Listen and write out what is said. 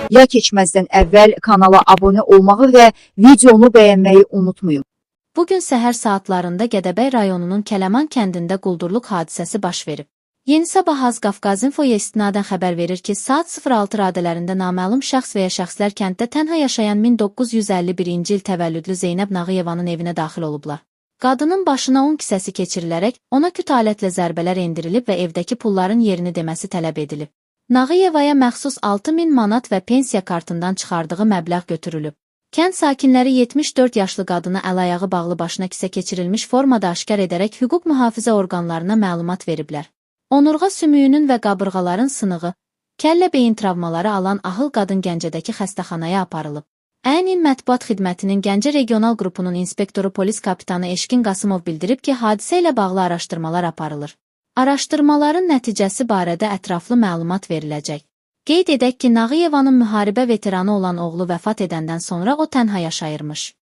Ya keçməzdən əvvəl kanala abunə olmağı və videonu bəyənməyi unutmayın. Bu gün səhər saatlarında Gədəbəy rayonunun Kələman kəndində quldurluq hadisəsi baş verib. Yeni Sabah Az Qafqazinfoya istinadən xəbər verir ki, saat 06 radələrində naməlum şəxs və ya şəxslər kənddə tənha yaşayan 1951-ci il təvəllüdlü Zeynəb Nağıyevanın evinə daxil olublar. Qadının başına un kisəsi keçirilərək ona küt alətlə zərbələr endirilib və evdəki pulların yerini deməsi tələb edilib. Nağıyevaya məxsus 6000 manat və pensiya kartından çıxardığı məbləğ götürülüb. Kənd sakinləri 74 yaşlı qadını əl-ayağı bağlı başına kisə keçirilmiş formada aşkar edərək hüquq mühafizə orqanlarına məlumat veriblər. Onurğa sümüyünün və qabırğaların sınığı, kəllə beyin travmaları alan ahıl qadın Gəncədəki xəstəxanaya aparılıb. Ənin mətbuat xidmətinin Gəncə regional qrupunun inspektoru polis kapitanı Eşkin Qasımov bildirib ki, hadisə ilə bağlı araşdırmalar aparılır. Araşdırmaların nəticəsi barədə ətraflı məlumat veriləcək. Qeyd edək ki, Nağıyevanın müharibə veteranı olan oğlu vəfat edəndən sonra o tənha yaşayırmış.